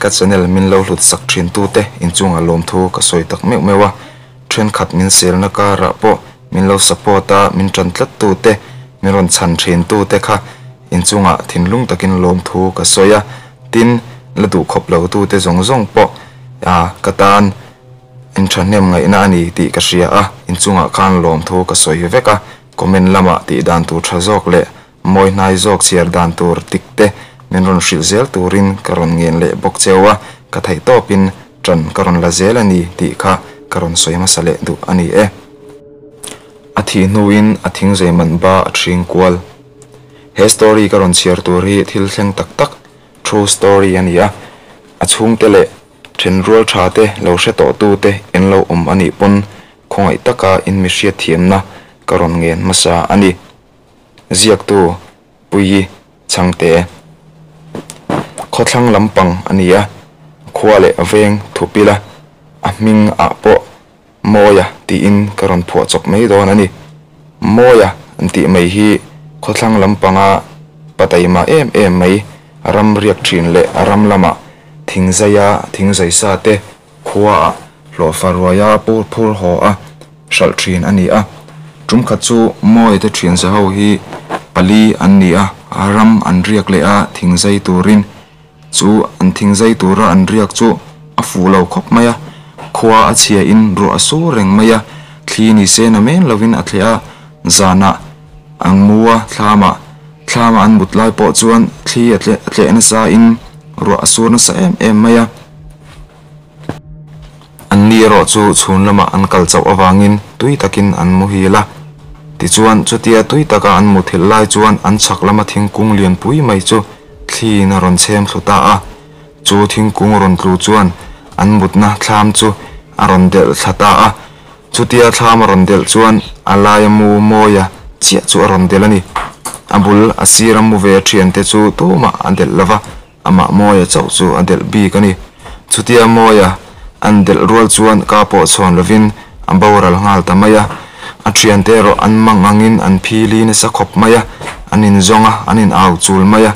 Ka channel min lo hlut sak thin tute inchungah lawmthu ka sawi tak meuh meuh a, thenkhat min selna karah pawh min lo support a, min tan tlat tute, min rawn chhan thin tute kha inchungah thinlung takin lawmthu ka sawi a, tin la duh khawp lo tute zawng zawng pawh ka tan in thahnem ngaihna a ni tih ka hria a, inchungah khan lawmthu ka sawi vek a, comment lamah tih dan tur tha zawk leh Mawi hnai zawk chhiar dan tur tik te min rawn hrilh zel turin ka rawn ngen leh bawk cheu a, ka theih tawpin ṭan ka rawn la zel a ni tih kha ka rawn sawi hmasa leh duh a ni e. A thih hnuin a thing zei man ba a ṭhing kual. He story ka rawn chhiar tur hi thil thleng tak tak, true story a ni a, a chhungte leh ṭhenrual ṭha te lo hre tawh tute in lo awm a nih pawn khawngaih taka in mi hriatthiamna ka rawn ngen hmasa a ni. Ziaktu Puii Chhangte Khawthlang lampang a ni a, khua leh veng thupila a hming ah pawh Mawia tiin ka rawn phuah chawp mai dawn a ni. Mawia an tih mai hi khawthlang lampanga pataima em em mai ram riak thin leh ram lama thingzaia thingzaisa te Khuaah hlawhfa ruaia pur phur haw a hralh thin a ni a. Tum khat chu Mawite thian za ho hi pali an ni a, ram an riak leh a thingzai turin chu an thingzai tura an riak chu a fuh lo khawp mai a. Khua a chhia in ruah a sur reng mai a, thli ni se na men lovin a thleh a, zanah an mu a, thlamah thlama an mut lai pawh chuan thli a tleh nasa in ruah a sur nasa em em mai a. An ni erawh chu chhun lamah an kal chauh avangin tui takin an muhil a. Tichuan, chutia tui taka an muthilh lai chuan an chhak lama thingkung lianpui mai chu thliin a rawn chhem thlu ta a. Chu thingkung rawn tlu chuan an mutna thlam chu a rawn delh thla ta a. Chutia thlam a rawn delh chuan a laia mu mawia chiah chu a rawn delh a ni. A bul a sira mu ve thiante chu tumah a delh lo va. Amah Mawia chauh chu a delh bik a ni. Chutia Mawia an delh rual chuan ka pawh chhawn lovin a boral nghal ta mai a. A thiante erawh an mang angin an phili nasa khawp mai a, an inzawng a, an in au chul mai a.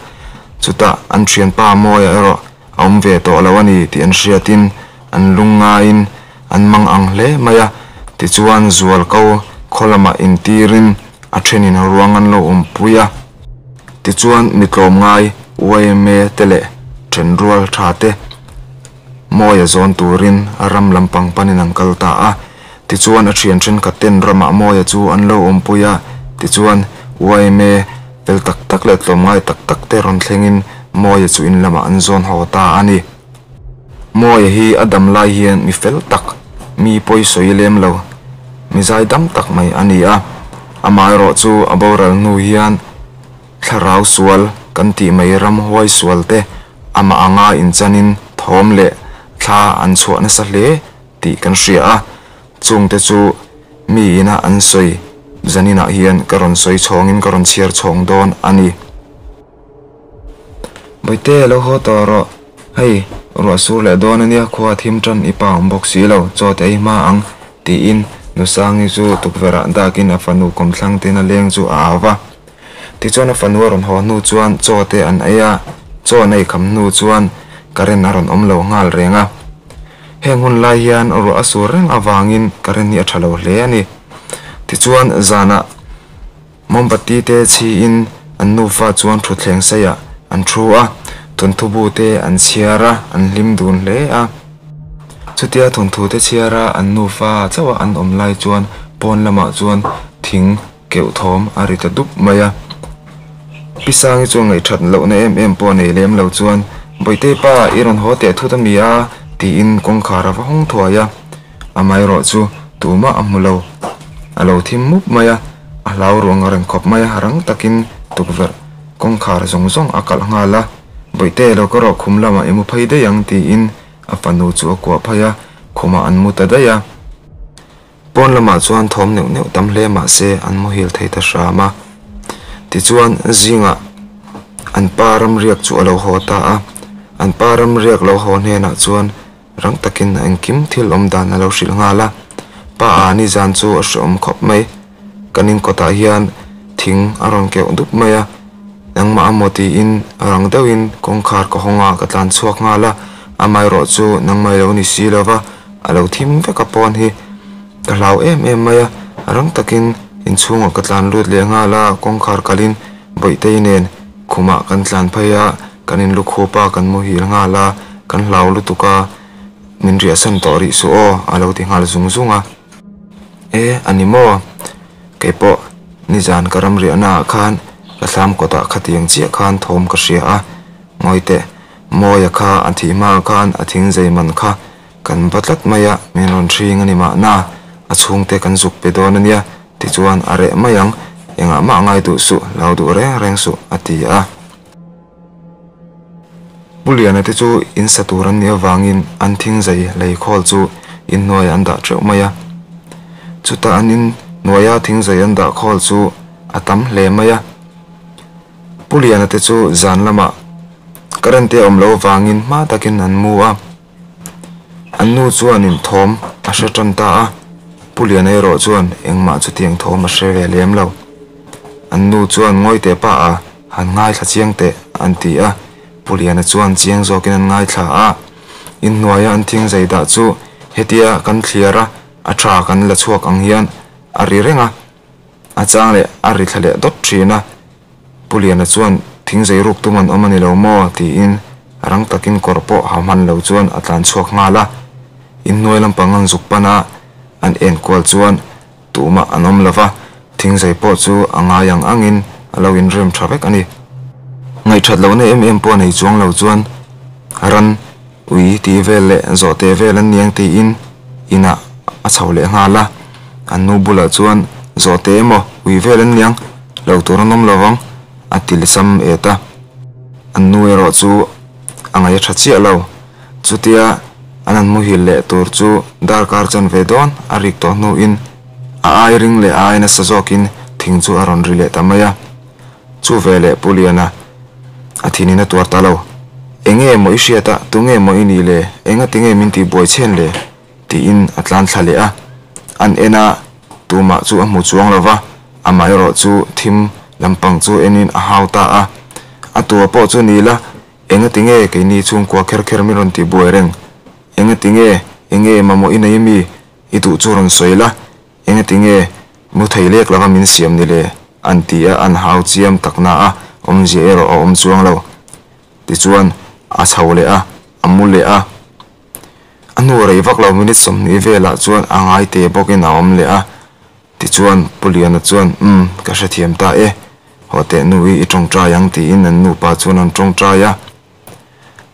Chutah an thianpa Mawia erawh a awm ve tawh lo a ni tih an hriatin an lung ngaiin an mang ang hle mai a. Tichuan Zualko khaw lamah intirin a thenin ruang an lo awmpui a. Tichuan mi tlawmngai yma te leh thenrual tha te Mawia zawn turin a ram lampang panin an kal ta a. Tichuan a thian thenkhat ten ramah Mawia chu an lo awmpui a. Tichuan yma fel tak tak leh tlawmngai tak tak te rawn thlengin Mawia chu in lamah an zawn haw ta a ni. Mawia hi a dam lai hian mi fel tak, mi pawi sawi lem lo, mi zai dam tak mai a ni a. Amaherawh chu a boral hnu hian thlarau sual kan tih mai ramhuai sual te amah anga inchanin thawm leh thla an chhuah nasa hle tih kan hria a. Chungte chu mi ina an sawi zaninah hian ka rawn sawi chhawngin ka rawn chhiar chhawng dawn a ni. Bawihte lo haw tawh rawh, hei ruah sur leh dawn ania khua thim tan i pa awm bawk si lo, chaw te ei hma ang tiin Nusangi chu tukverh ah dakin a fanu kawmthlang ten a leng chu a au va. Tichuan a fanu a rawn haw hnu chuan chaw te an ei a, chaw an ei kham hnu chuan current a rawn awm lo nghal reng a. Heng hun lai hian ruah a sur reng avangin current hi a tha lo hle a ni. Tichuan zanah. Mombati te chhiin an nufa chuan thutthleng seiah an thu a, thawnthu te an chhiar a, an hlim dun hle a. Chutia thawnthu te chhiar a an nufa chauh a an awm lai chuan pawn lamah chuan thing keuh thawm a ri ta dup mai a. Pi Sangi chuan ngaihthat lohna em em pawh nei lem lo chuan, Bawihte pa, i rawn haw teh thut a mi a? tiin kawngkhar a va hawng thuai a. Amaherawh chu tumah a hmu lo. A lo thim mup mai a, a hlau ruang reng khawp mai a, rang takin tukverh kawngkhar zawng zawng a kalh nghal a, Bawihte lo ka rawh khum lamah i mu phei daih ang tiin a fanu chu a kuah phei a, khumah an mu ta daih a. Pawn lamah chuan thawm neuh neuh tam hle mah se an muhil thei ta hram a. Tichuan zingah an pa ramriak chu a lo haw ta a, an pa ramriak lo haw hnenah chuan Rang takin a engkim thil awm dan a lo hrilh nghal a, Pa a nizan chu a hreawm khawp mai. Kan in kawtah hian thing a rawn keuh dup mai a, nangmah a maw tiin rang deuhin kawngkhar ka hawng a, ka tlan chhuak nghal a. Amaherawhchu nangmah i lo ni si lo va, a lo thim vek a pawn hi ka hlau em em mai a, rang takin inchhungah ka tlan lut leh nghal a, kawngkhar kalin Bawihtei nen khumah kan tlan phei a, kan inlukhup a, kan muhil nghal a, kan hlau lutuk a, min riahsan tawh rih suh aw a lo ti nghal zung zung a. E, a ni maw? Kei pawh nizan ka ram riahnaah khan ka thlam kawtah khatiang chiah khan thawm ka hria a, ngawi teh, Mawia kha a thih hmaah khan a thing zei man kha kan va tlat mai a, min rawn hring a ni mahna, a chhungte kan zuk pe dawn a nia, tichuan a reh mai ang, engah mah ngai duh suh, hlau duh reng reng suh, a ti a. Pu Liana te chu in sa tur an nih avangin an thing zai lei khawl chu inhnuaiah an dah teuh mai a. Chutah an in hnuaia thing zai an dah khawl chu a tam hle mai a. Pu Liana te chu zan lamah current te a awm loh avangin hma takin an mu a. An nu chuanin thawm a hre tan ta a, Pu Liana erawh chuan engmah chutiang thawm a hre ve lem lo. An nu chuan ngawi teh pa a, han ngaithla chiang teh an ti a, Pu Liana chuan chiang zawkin an ngaithla a. Inhnuaia an thing zai dah chu hetia kan thliar a, a tha kan la chhuak ang hian a ri reng a, a chang leh a ri thla leh dawt thin a. Pu Liana chuan thing zai ruk tum an awm a ni lo maw? tiin rang takin kawr pawh ha hman lo chuan a tlan chhuak nghal a. Inhnuai lampang an zuk pan a, an enkual chuan Tumah an awm lova, thingzai pawh chu a ngai ang angin a lo inrem tha vek a ni. Ngaihthat lohna em em pawh nei chuang lo chuan ran ui tih vel leh zawhte vel an niang tiin inah a chho leh nghal a. An nu bulah chuan zawhte emaw ui vel an niang lo tur an awm lovang a ti lisam et a. An nu erawh chu a ngaih a tha chiah lo. Chutia an han muhil leh tur chu darkar chanve dawn a rik tawh hnuin a ai ring leh a ai nasa zawkin thing chu a rawn ri leh ta mai a. Chu veleh Pu Liana a thinin a tuar ta lo. Enge maw i hriat a, tunge maw i nih le, enga tinge min tih buai chhen le? tiin a tlan thla leh a. An en a, tumah chu a hmu chuang lo va, amaherawh chu thim lampang chu enin a hau ta a. A tua pawh chu ni la, Engati nge keini chhungkua kher kher min rawn tih buai reng? Engati nge enge mamawh i nei ami i duh chu rawn sawi la, engati nge mu thei lek lova min siam ni le? an ti a, an hau chiam tak na a, awmzia erawh a awm chuang lo. Tichuan a chho leh a, a mu leh a. A hnu rei vak lo minute 20 velah chuan a ngai te bawkin a awm leh a. Tichuan Pu Liana chuan, Umm, ka hrethiam ta e. Haw teh nu i i tawngtai ang tiin an nupa chuan an tawngtai a.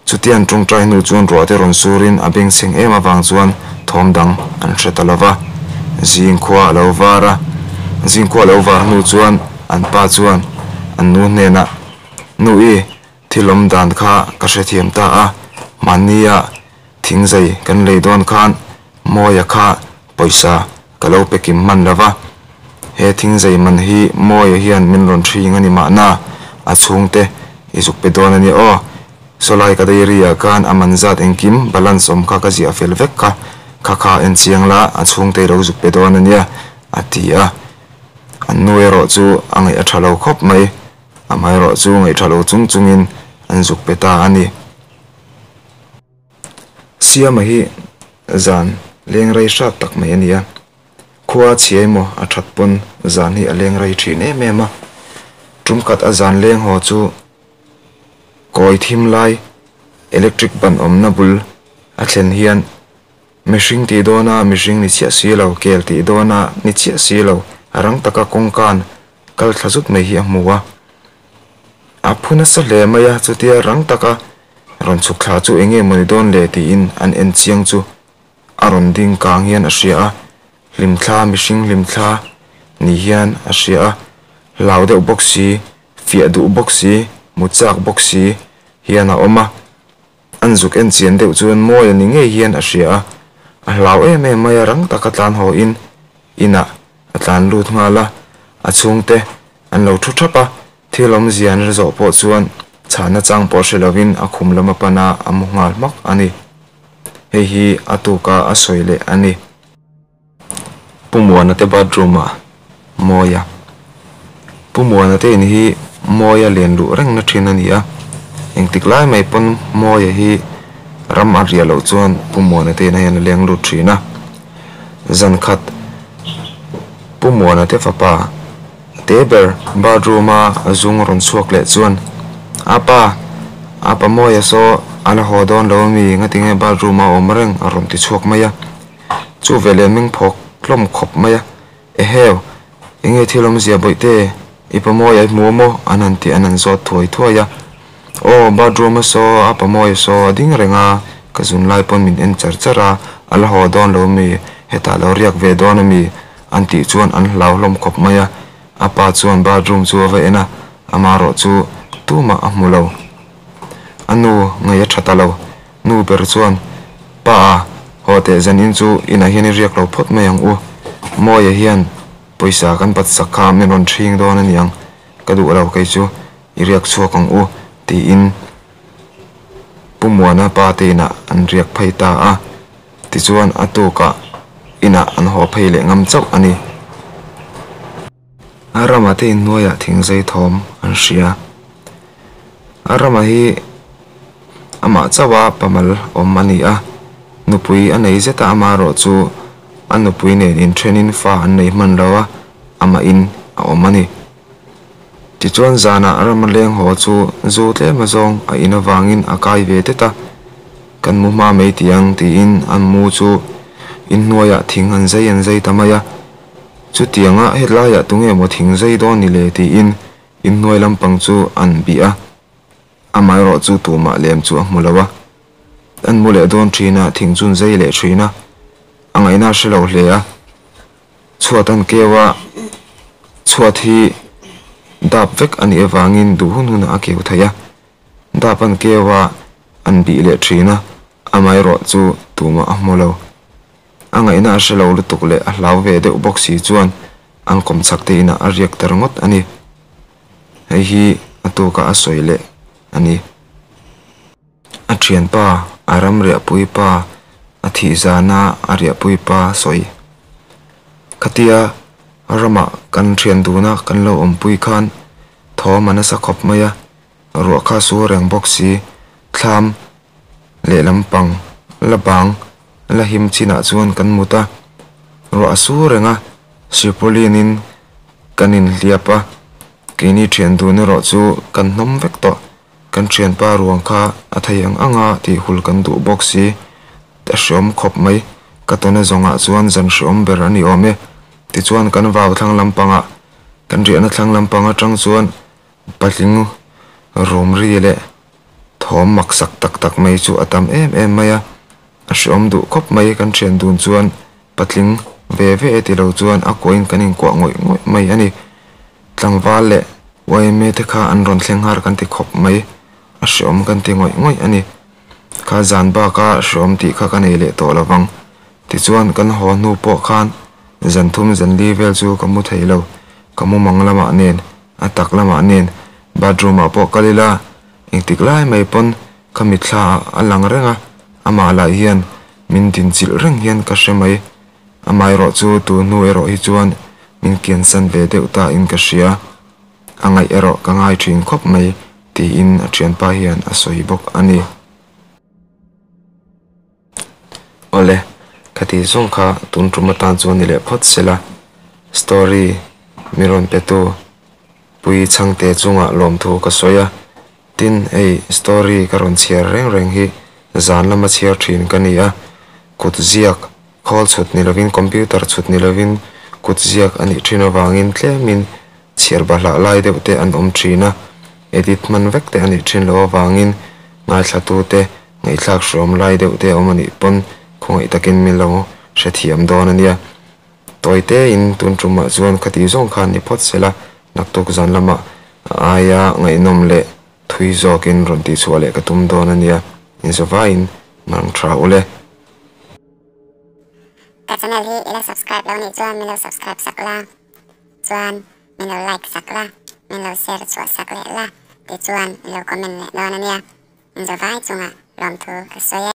Chutia an tawngtai hnu chuan ruah te rawn surin a bengchheng em avang chuan thawm dang an hre ta lo va. Zingkhua a lo var a. Zingkhua a lo var hnu chuan an pa chuan an nu hnenah, Nu i, thil awm dan kha ka hrethiam ta a, mahnia thingzai kan lei dawn khan Mawia kha pawisa Ka lo pe kim hman lo va, he thingzei man hi Mawia hian min rawn hring a ni mahna, a chhungte i zuk pe dawn a nia aw. Sawlai ka diary ah khan a man zat engkim balance awm kha ka ziah fel vek kha, kha kha en chiang la, a chhungte i lo zuk pe dawn a nia, a ti a. An nu erawh chu a ngaih a tha lo khawp mai, amaherawh chu ngaih tha lo chung chungin an zuk pe ta a ni. Siama hi zan leng rei hrat tak mai a ni a, khua chhia emaw a that pawn zan hi a leng rei thin em em a, tum khat a zan leng haw chu kawi thim lai electric ban awmna bul a thlen hian mihring tih dawna mihring ni chiah si lo, kel tih dawna ni chiah si lo rang taka kawngkan kal thla zut mai hi a hmu a, a phu nasa hle mai a, chutia rang taka Rawn chhuk thla chu enge mawni dawn le tiin an en chiang chu a rawn ding kang hian a hria a, hlimthla mihring hlimthla ni hian a hria a, hlau deuh bawk si, fiah duh bawk si, mu chak bawk si hian a awm a, an zuk en chian deuh chuan mawi a ni ngei hian a hria a, a hlau em em mai a rang taka tlan haw in inah a tlan lut nghal a, a chhungte an lo thu thap a. Thil awmzia an hre zawh pawh chuan chhahna chang pawh hre lovin a khum lam a pan a, a mu nghal hmak a ni. Hei hi a tuka a sawi leh a ni. Pu Muana te bathroom ah Mawia. Pu Muana te in hi Mawia len luh rengna thin a ni a, engtik lai mai pawn Mawia hi. Ram a riah loh chuan Pu Muana te inah hian a leng lut thin a. Zan khat Pu Muana te fapa te ber bathroom a zung rawn chhuak leh chuan, Apa, apa Mawia saw a la haw dawn lo ami ngatinge bathroom a awm reng a rawn ti chhuak mai a. Chu veleh meng phawk hlawm khawp mai a, Eheu, enge thil awmzia bawihte, i pa Mawia i hmu maw? An han ti an han zawt thuai thuai a. Aw, bathroom a saw, a pa Mawia saw a ding reng a, ka zun lai pawn min en char char a, a la haw dawn lo mi, hetah lo riak ve dawn ami? An tih chuan an hlau hlawm khawp mai a, a pa chuan bathroom chu a va en a, amarawh chu tumah a hmu lo. A nu ngaih a tha ta lo. Nu ber chuan, Pa a, haw teh zanin chu inah hian i riak lo phawt mai ang u. Mawia hian pawisa kan pat sak kha min rawn ṭhing dawn a niang, ka duh lo kei chu i riak chhuak ang u, tiin Pu Muana pa te inah an riak phei ta a. Tichuan a tukah inah an haw phei leh ngam chauh a ni. A rama te inhnuaiah thingzei thawm an hria. A rama hi amah chauha pamal awm a ni a, nupui a nei zet a, amaherawh chu a nupui nen inthenin fa an nei hman lo a, amahin a awm a ni. Tichuan zanah rama leng haw chu zu tlem azawng a in avangin a kai ve det a, kan mu hma mai tih ang tiin an mu chu inhnuaiah thing an zai an zai ta mai a. Chutianga hetlaiah tunge maw thing zai dawn ni le tiin inhnuai lampang chu an bih a, amaherawh chu tumah lem chu a hmu lo a. An mu leh dawn thin a, thing chu an zai leh thin a, a ngaihna a hre lo hle a. Chhuat an keu a, chhuat hi dap vek a nih avangin duh hun hunah a keu thei a. Dap an keu a, an bih leh thin a, amaherawh chu tumah a hmu lo. A ngaihna a hre lo lutuk leh a hlau ve deuh bawk si chuan an kawm chak te inah a riak ta ringawt a ni. Hei hi a tukah a sawi leh a ni. A thianpa, a ram riahpui pa, a thih zana a riahpui pa sawi. Khatia ramah kan thian duna kan lo awmpui khan thawm a nasa khawp mai a, ruah kha a sur reng bawk si, thlam lehlam pang la bang la him chinah chuan kan mut a, ruah a sur reng a, Sirpawlin in kan inhliap a, keini thian dun erawh chu kan hnawm vek tawh, kan thianpa ruang kha a thei ang ang a tih hul kan duh bawk si, a hreawm khawp mai, ka tawna zawngah chuan zan hreawm ber a ni awm e, tichuan kan vau thlang lampangah kan riahna thlang lampang atang chuan patling rum ri leh Thawm maksak tak tak mai chu a tam em em mai a, a hreawm duh khawp mai kan thian dun chuan patling ve ve e ti lo chuan a kuahin kan inkuah ngawih ngawih mai a ni. Tlangval leh yma te kha an rawn thleng har kan ti khawp mai, a hreawm kan ti ngawih ngawih a ni. Kha zan baka hreawm tih kha ka nei leh tawh lo vang. Tichuan kan haw hnu pawh khan zan thum zan li vel chu ka mu thei lo, ka mu mang lamah nen a tak lamah nen bathroom ah pawh kal ila engtik lai mai pawn ka mitthla ah a lang reng a, amah lah hian min dinchilh reng hian ka hre mai. Amaherawh chu tu hnu erawh hi chuan min kiansan ve deuh ta in ka hria, a ngaih erawh ka ngai thin khawp mai tiin a thianpa hian a sawi bawk a ni. Awle, khati zawng kha tun tum atan chuan ni leh phawt sela, story mi rawn petu Pui Chhangte chungah lawmthu ka sawi a, tin hei story ka rawn chhiar reng reng hi zan lama chhiar thin ka ni a, kut ziak khawl chhut ni lovin computer chhut ni lovin kut ziak a nih thin avangin tlemin chhiar bahlah lai deuh te an awm thin a, edit hman vek te a nih thin loh avangin ngaithlatute Ngaihthlak hrawm lai deuh te a awm a nih pawn khawngaih takin min lo hrethiam dawn a nia. Tawi tein tun tumah chuan khati zawng khan ni phawt sela, naktuk zan lamah a aia ngaihnawm leh thui zawkin rawn tihchhuah leh ka tum dawn a nia. Inzawvaiin mang tha u le. Ka channel hi i la subscribe lo nih chuan min lo subscribe sak la, chuan min lo like sak la, min lo share chhuah sak leh la, tichuan i lo comment leh dawn a nia. Inzawvai chungah lawmthu ka sawi e.